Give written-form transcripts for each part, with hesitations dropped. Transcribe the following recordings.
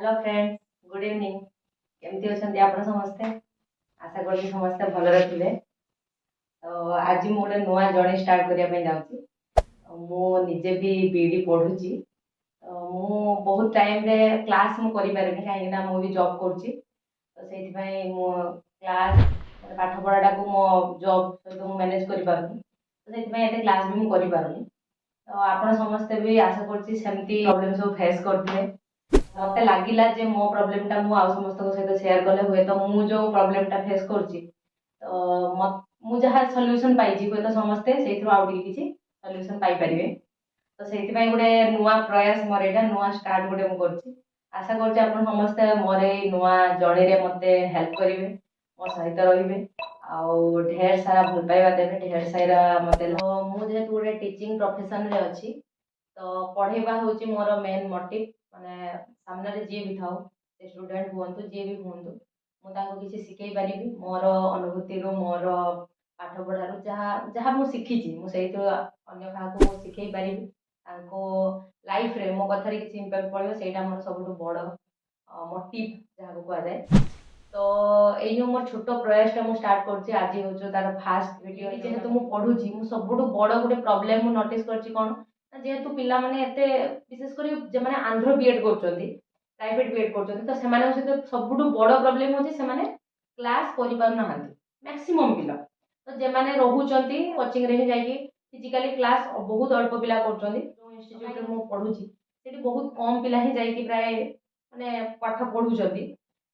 Hello friends, good evening. କେମିତି ଅଛନ୍ତି ଆପଣ ସମସ୍ତେ? ଆଶା କରୁଛି ସମସ୍ତେ ଭଲରେ ଥିବେ। ତ ଆଜି ମୁଁ ଗୋଟେ ନୂଆ ଜର୍ଣ୍ଣି ଷ୍ଟାର୍ଟ କରିବା ପାଇଁ ଯାଉଛି। ମୁଁ ନିଜେ ବି ବିଇଡ଼ି ପଢ଼ୁଛି। ତ ମୁଁ ବହୁତ ଟାଇମ୍ରେ କ୍ଲାସ୍ ମୁଁ କରିପାରେନି, କାହିଁକିନା ମୁଁ ବି ଜବ୍ କରୁଛି। ତ ସେଇଥିପାଇଁ ମୁଁ କ୍ଲାସ୍ ମାନେ ପାଠ ପଢ଼ାଟାକୁ ମୋ ଜବ୍ ସହିତ ମୁଁ ମ୍ୟାନେଜ୍ କରିପାରୁନି। ତ ସେଥିପାଇଁ ଏତେ କ୍ଲାସ୍ ବି ମୁଁ କରିପାରୁନି। ତ ଆପଣ ସମସ୍ତେ ବି ଆଶା କରୁଛି ସେମିତି ପ୍ରୋବ୍ଲେମ୍ ସବୁ ଫେସ୍ କରୁଥିବେ। ମତେ ଲାଗିଲା ଯେ ମୋ ପ୍ରୋବ୍ଲେମଟା ମୁଁ ଆଉ ସମସ୍ତଙ୍କ ସହିତ ସେୟାର କଲେ ହୁଏତ ମୁଁ ଯୋଉ ପ୍ରୋବ୍ଲେମଟା ଫେସ୍ କରୁଛି, ତ ମୁଁ ଯାହା ସଲ୍ୟୁସନ୍ ପାଇଛି, ହୁଏତ ସମସ୍ତେ ସେଇଥିରୁ ଆଉ ଟିକେ କିଛି ସଲ୍ୟୁସନ୍ ପାଇପାରିବେ। ତ ସେଇଥିପାଇଁ ଗୋଟେ ନୂଆ ପ୍ରୟାସ ମୋର ଏଇଟା, ନୂଆ ଷ୍ଟାର୍ଟ ଗୋଟେ ମୁଁ କରୁଛି। ଆଶା କରୁଛି ଆପଣ ସମସ୍ତେ ମୋର ଏଇ ନୂଆ ଜର୍ଣ୍ଣିରେ ମୋତେ ହେଲ୍ପ କରିବେ, ମୋ ସହିତ ରହିବେ ଆଉ ଢେର ସାରା ଭଲ ପାଇବା ଦେବେ, ଢେର ସାରା ମୋତେ। ମୁଁ ଯେହେତୁ ଗୋଟେ ଟିଚିଂ ପ୍ରଫେସନରେ ଅଛି, ତ ପଢ଼େଇବା ହେଉଛି ମୋର ମେନ୍ ମୋଟିଭ୍। ମାନେ ସାମ୍ନାରେ ଯିଏ ବି ଥାଉ, ସେ ଷ୍ଟୁଡେଣ୍ଟ ହୁଅନ୍ତୁ, ଯିଏ ବି ହୁଅନ୍ତୁ, ମୁଁ ତାଙ୍କୁ କିଛି ଶିଖେଇ ପାରିବି ମୋର ଅନୁଭୂତିରୁ, ମୋର ପାଠ ପଢ଼ାରୁ। ଯାହା ଯାହା ମୁଁ ଶିଖିଛି, ମୁଁ ସେଇଥିରୁ ଅନ୍ୟ କାହାକୁ ମୁଁ ଶିଖେଇ ପାରିବି। ତାଙ୍କ ଲାଇଫରେ ମୋ କଥାରେ କିଛି ଇମ୍ପାକ୍ଟ ପଡ଼ିବ, ସେଇଟା ମୋର ସବୁଠୁ ବଡ଼ ମୋଟିଭ୍ ଯାହାକୁ କୁହାଯାଏ। ତ ଏଇ ଯେଉଁ ମୋର ଛୋଟ ପ୍ରୟାସଟା ମୁଁ ଷ୍ଟାର୍ଟ କରୁଛି, ଆଜି ହେଉଛି ତାର ଫାଷ୍ଟ ଭିଡ଼ିଓ। ଯେହେତୁ ମୁଁ ପଢ଼ୁଛି, ମୁଁ ସବୁଠୁ ବଡ଼ ଗୋଟେ ପ୍ରୋବ୍ଲେମ୍ ମୁଁ ନୋଟିସ୍ କରିଛି କ'ଣ ନା, ଯେହେତୁ ପିଲାମାନେ ଏତେ, ବିଶେଷ କରି ଯେଉଁମାନେ ଆନ୍ଧ୍ର ବି ଏଡ଼୍ କରୁଛନ୍ତି, ପ୍ରାଇଭେଟ୍ ବି ଏଡ଼୍ କରୁଛନ୍ତି, ତ ସେମାନଙ୍କ ସହିତ ସବୁଠୁ ବଡ଼ ପ୍ରୋବ୍ଲେମ୍ ହେଉଛି ସେମାନେ କ୍ଲାସ୍ କରିପାରୁନାହାନ୍ତି ମ୍ୟାକ୍ସିମମ୍ ପିଲା। ତ ଯେଉଁମାନେ ରହୁଛନ୍ତି କୋଚିଂରେ ହିଁ ଯାଇକି ଫିଜିକାଲି କ୍ଲାସ୍ ବହୁତ ଅଳ୍ପ ପିଲା କରୁଛନ୍ତି। ଯେଉଁ ଇନଷ୍ଟିଚ୍ୟୁଟ୍ରେ ମୁଁ ପଢ଼ୁଛି, ସେଠି ବହୁତ କମ୍ ପିଲା ହିଁ ଯାଇକି ପ୍ରାୟ ମାନେ ପାଠ ପଢ଼ୁଛନ୍ତି।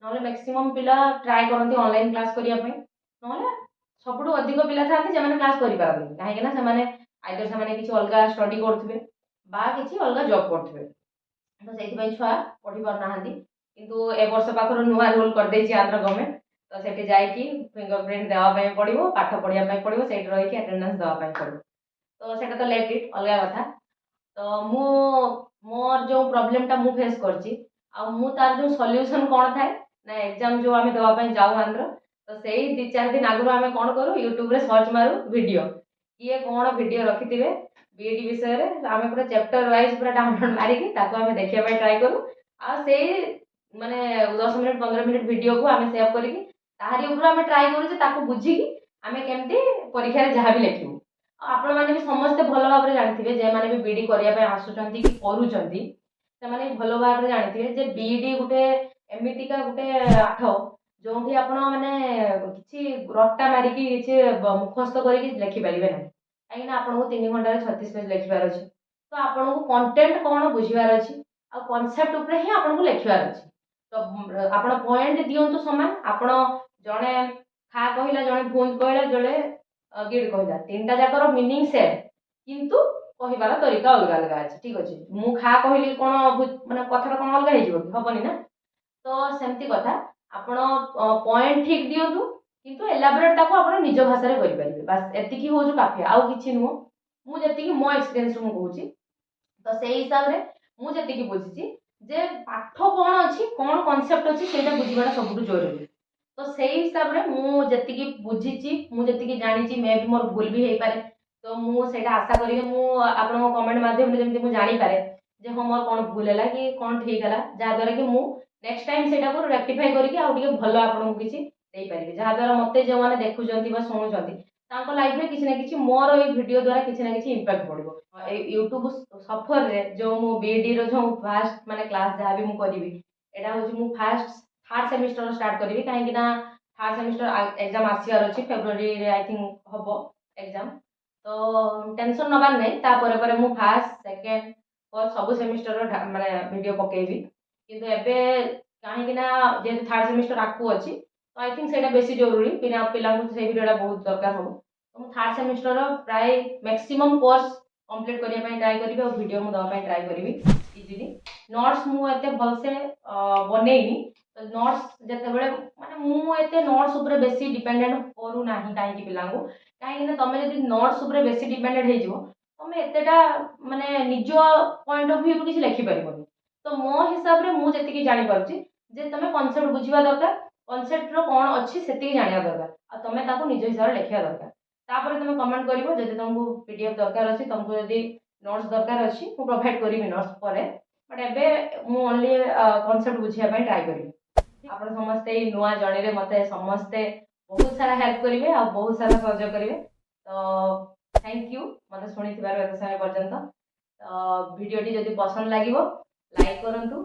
ନହେଲେ ମ୍ୟାକ୍ସିମମ୍ ପିଲା ଟ୍ରାଏ କରନ୍ତି ଅନଲାଇନ୍ କ୍ଲାସ୍ କରିବା ପାଇଁ। ନହେଲେ ସବୁଠୁ ଅଧିକ ପିଲା ଥାନ୍ତି ଯେଉଁମାନେ କ୍ଲାସ୍ କରିପାରନ୍ତିନି, କାହିଁକିନା ସେମାନେ ଆଇଦର ସେମାନେ କିଛି ଅଲଗା ଷ୍ଟଡି କରୁଥିବେ ବା କିଛି ଅଲଗା ଜବ୍ କରୁଥିବେ। ତ ସେଇଥିପାଇଁ ଛୁଆ ପଢ଼ି ପାରୁନାହାନ୍ତି। କିନ୍ତୁ ଏ ବର୍ଷ ପାଖରୁ ନୂଆ ରୁଲ୍ କରିଦେଇଛି ଆନ୍ଧ୍ର ଗଭର୍ଣ୍ଣମେଣ୍ଟ। ତ ସେଠି ଯାଇକି ଫିଙ୍ଗର ପ୍ରିଣ୍ଟ ଦେବା ପାଇଁ ପଡ଼ିବ, ପାଠ ପଢ଼ିବା ପାଇଁ ପଡ଼ିବ, ସେଇଠି ରହିକି ଆଟେଣ୍ଡାନ୍ସ ଦେବା ପାଇଁ ପଡ଼ିବ। ତ ସେଇଟା ତ ଲେଟ୍ ଇଟ୍, ଅଲଗା କଥା। ତ ମୁଁ ମୋର ଯେଉଁ ପ୍ରୋବ୍ଲେମଟା ମୁଁ ଫେସ୍ କରିଛି ଆଉ ମୁଁ ତାର ଯେଉଁ ସଲ୍ୟୁସନ୍ କ'ଣ ଥାଏ ନା, ଏକ୍ଜାମ୍ ଯେଉଁ ଆମେ ଦେବା ପାଇଁ ଯାଉ ଆନ୍ଧ୍ର, ତ ସେଇ 2-4 ଦିନ ଆଗରୁ ଆମେ କ'ଣ କରୁ? ୟୁଟ୍ୟୁବରେ ସର୍ଚ୍ଚ ମାରୁ ଭିଡ଼ିଓ, କିଏ କ'ଣ ଭିଡ଼ିଓ ରଖିଥିବେ ବିଇଡି ବିଷୟରେ। ଆମେ ପୁରା ଚାପ୍ଟର ୱାଇଜ୍ ପୁରା ଡାଉନଲୋଡ୍ ମାରିକି ତାକୁ ଆମେ ଦେଖିବା ପାଇଁ ଟ୍ରାଏ କରୁ। ଆଉ ସେଇ ମାନେ 10 ମିନିଟ୍ 15 ମିନିଟ୍ ଭିଡ଼ିଓକୁ ଆମେ ସେଭ୍ କରିକି ତାହାରି ଉପରୁ ଆମେ ଟ୍ରାଏ କରୁ ଯେ ତାକୁ ବୁଝିକି ଆମେ କେମିତି ପରୀକ୍ଷାରେ ଯାହା ବି ଲେଖିବୁ। ଆଉ ଆପଣମାନେ ବି ସମସ୍ତେ ଭଲ ଭାବରେ ଜାଣିଥିବେ, ଯେଉଁମାନେ ବି ବିଇଡି କରିବା ପାଇଁ ଆସୁଛନ୍ତି କି କରୁଛନ୍ତି, ସେମାନେ ବି ଭଲ ଭାବରେ ଜାଣିଥିବେ ଯେ ବିଇଡି ଗୋଟେ ଏମିତିକା ଗୋଟେ ପାଠ ଯେଉଁଠି ଆପଣ ମାନେ କିଛି ରଟା ମାରିକି, କିଛି ମୁଖସ୍ଥ କରିକି ଲେଖିପାରିବେ ନାହିଁ। କାହିଁକିନା ଆପଣଙ୍କୁ 3 ଘଣ୍ଟାରେ 36 ପେଜ୍ ଲେଖିବାର ଅଛି। ତ ଆପଣଙ୍କୁ କଣ୍ଟେଣ୍ଟ କ'ଣ ବୁଝିବାର ଅଛି ଆଉ କନସେପ୍ଟ ଉପରେ ହିଁ ଆପଣଙ୍କୁ ଲେଖିବାର ଅଛି। ତ ଆପଣ ପଏଣ୍ଟ ଦିଅନ୍ତୁ ସମାନ। ଆପଣ ଜଣେ ଖା କହିଲା, ଜଣେ ଭୁଞ୍ଜ କହିଲା, ଜଣେ ଗିଡ୍ କହିଲା, ତିନିଟା ଯାକର ମିନିଂ ସେମ୍, କିନ୍ତୁ କହିବାର ତରିକା ଅଲଗା ଅଲଗା ଅଛି। ଠିକ ଅଛି, ମୁଁ ଖା କହିଲି କ'ଣ ମାନେ କଥାଟା କ'ଣ ଅଲଗା ହେଇଯିବ କି? ହବନି ନା। ତ ସେମିତି କଥା, ଆପଣ ପଏଣ୍ଟ ଠିକ ଦିଅନ୍ତୁ, କିନ୍ତୁ ଏଲାବୋରେଟ୍ ତାକୁ ଆପଣ ନିଜ ଭାଷାରେ କରିପାରିବେ। ବାସ୍, ଏତିକି ହେଉଛି କାଫି, ଆଉ କିଛି ନୁହଁ। ମୁଁ ଯେତିକି ମୋ ଏକ୍ସପିରିଏନ୍ସରୁ ମୁଁ କହୁଛି, ତ ସେଇ ହିସାବରେ ମୁଁ ଯେତିକି ବୁଝିଛି ଯେ ପାଠ କ'ଣ ଅଛି, କ'ଣ କନସେପ୍ଟ ଅଛି, ସେଇଟା ବୁଝିବାଟା ସବୁଠୁ ଜରୁରୀ। ତ ସେଇ ହିସାବରେ ମୁଁ ଯେତିକି ବୁଝିଛି, ମୁଁ ଯେତିକି ଜାଣିଛି, ମେ ବି ମୋର ଭୁଲ ବି ହେଇପାରେ। ତ ମୁଁ ସେଇଟା ଆଶା କରିବି, ମୁଁ ଆପଣଙ୍କ କମେଣ୍ଟ ମାଧ୍ୟମରେ ଯେମିତି ମୁଁ ଜାଣିପାରେ ଯେ ହଁ, ମୋର କ'ଣ ଭୁଲ ହେଲା କି କ'ଣ ଠିକ୍ ହେଲା, ଯାହାଦ୍ୱାରା କି ମୁଁ ନେକ୍ସଟ ଟାଇମ୍ ସେଇଟାକୁ ରେକ୍ଟିଫାଇ କରିକି ଆଉ ଟିକେ ଭଲ ଆପଣଙ୍କୁ କିଛି ଦେଇପାରିବି, ଯାହାଦ୍ୱାରା ମୋତେ ଯେଉଁମାନେ ଦେଖୁଛନ୍ତି ବା ଶୁଣୁଛନ୍ତି, ତାଙ୍କ ଲାଇଫରେ କିଛି ନା କିଛି ମୋର ଏଇ ଭିଡ଼ିଓ ଦ୍ୱାରା କିଛି ନା କିଛି ଇମ୍ପାକ୍ଟ ପଡ଼ିବ। ଏଇ ୟୁଟ୍ୟୁବ ସଫରରେ ଯେଉଁ ମୁଁ ବିଇଡ଼ିର ଯେଉଁ ଫାଷ୍ଟ ମାନେ କ୍ଲାସ୍ ଯାହା ବି ମୁଁ କରିବି, ଏଇଟା ହେଉଛି ମୁଁ ଫାଷ୍ଟ ଥାର୍ଡ଼ ସେମିଷ୍ଟର ଷ୍ଟାର୍ଟ କରିବି, କାହିଁକି ନା ଥାର୍ଡ଼ ସେମିଷ୍ଟର ଏକ୍ଜାମ୍ ଆସିବାର ଅଛି। ଫେବୃଆରୀରେ I think ହବ ଏକ୍ଜାମ୍। ତ ଟେନସନ୍ ନେବାର ନାହିଁ। ତାପରେ ପରେ ମୁଁ ଫାଷ୍ଟ, ସେକେଣ୍ଡ, ଫୋର୍ଥ ସବୁ ସେମିଷ୍ଟରର ମାନେ ଭିଡ଼ିଓ ପକେଇବି। କିନ୍ତୁ ଏବେ କାହିଁକି ନା ଯେହେତୁ ଥାର୍ଡ଼ ସେମିଷ୍ଟର ଆଗକୁ ଅଛି, ତ I think ସେଇଟା ବେଶୀ ଜରୁରୀ, ପିଲାଙ୍କୁ ସେଇ ଭିଡ଼ିଓଟା ବହୁତ ଦରକାର ହେବ। ତ ମୁଁ ଥାର୍ଡ଼ ସେମିଷ୍ଟରର ପ୍ରାୟ ମ୍ୟାକ୍ସିମମ୍ କୋର୍ସ କମ୍ପ୍ଲିଟ୍ କରିବା ପାଇଁ ଟ୍ରାଏ କରିବି ଆଉ ଭିଡ଼ିଓ ମୁଁ ଦେବା ପାଇଁ ଟ୍ରାଏ କରିବି ଇଜିଲି। ନୋଟ୍ସ ମୁଁ ଏତେ ଭଲସେ ବନେଇନି। ତ ନୋଟ୍ସ ଯେତେବେଳେ ମାନେ ମୁଁ ଏତେ ନୋଟ୍ସ ଉପରେ ବେଶୀ ଡିପେଣ୍ଡେଣ୍ଟ କରୁନାହିଁ କାହିଁକି ପିଲାଙ୍କୁ, କାହିଁକି ନା ତମେ ଯଦି ନୋଟ୍ସ ଉପରେ ବେଶୀ ଡିପେଣ୍ଡେଣ୍ଟ ହେଇଯିବ, ତମେ ଏତେଟା ମାନେ ନିଜ ପଏଣ୍ଟ ଅଫ୍ ଭ୍ୟୁରୁ କିଛି ଲେଖିପାରିବନି। ତ ମୋ ହିସାବରେ ମୁଁ ଯେତିକି ଜାଣିପାରୁଛି ଯେ ତମେ କନସେପ୍ଟ ବୁଝିବା ଦରକାର, କନସେପ୍ଟର କ'ଣ ଅଛି ସେତିକି ଜାଣିବା ଦରକାର ଆଉ ତମେ ତାକୁ ନିଜ ହିସାବରେ ଲେଖିବା ଦରକାର। ତାପରେ ତମେ କମେଣ୍ଟ କରିବ ଯଦି ତମକୁ ପିଡିଏଫ୍ ଦରକାର ଅଛି, ତମକୁ ଯଦି ନୋଟ୍ସ ଦରକାର ଅଛି, ମୁଁ ପ୍ରୋଭାଇଡ଼ କରିବି ନୋଟ୍ସ ପରେ। ବଟ୍ ଏବେ ମୁଁ ଓନ୍ଲି କନସେପ୍ଟ ବୁଝିବା ପାଇଁ ଟ୍ରାଏ କରିବି। ଆପଣ ସମସ୍ତେ ଏଇ ନୂଆ ଜର୍ଣ୍ଣିରେ ମୋତେ ସମସ୍ତେ ବହୁତ ସାରା ହେଲ୍ପ କରିବେ ଆଉ ବହୁତ ସାରା ସହଯୋଗ କରିବେ। ତ thank you ମୋତେ ଶୁଣିଥିବାରୁ ଏତେ ସମୟ ପର୍ଯ୍ୟନ୍ତ। ତ ଭିଡ଼ିଓଟି ଯଦି ପସନ୍ଦ ଲାଗିବ, ଲାଇକ୍ କରନ୍ତୁ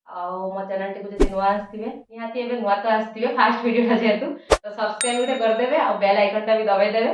ଆଉ ମୋ ଚ୍ୟାନେଲଟିକୁ ଯଦି ନୂଆ ଆସିଥିବେ, ନିହାତି ଏବେ ନୂଆ ତ ଆସିଥିବେ ଫାଷ୍ଟ ଭିଡ଼ିଓଟା ଯେହେତୁ, ତ ସବସ୍କ୍ରାଇବ୍ ଗୋଟେ କରିଦେବେ ଆଉ ବେଲ୍ ଆଇକନ୍ଟା ବି ଦବାଇ ଦେବେ।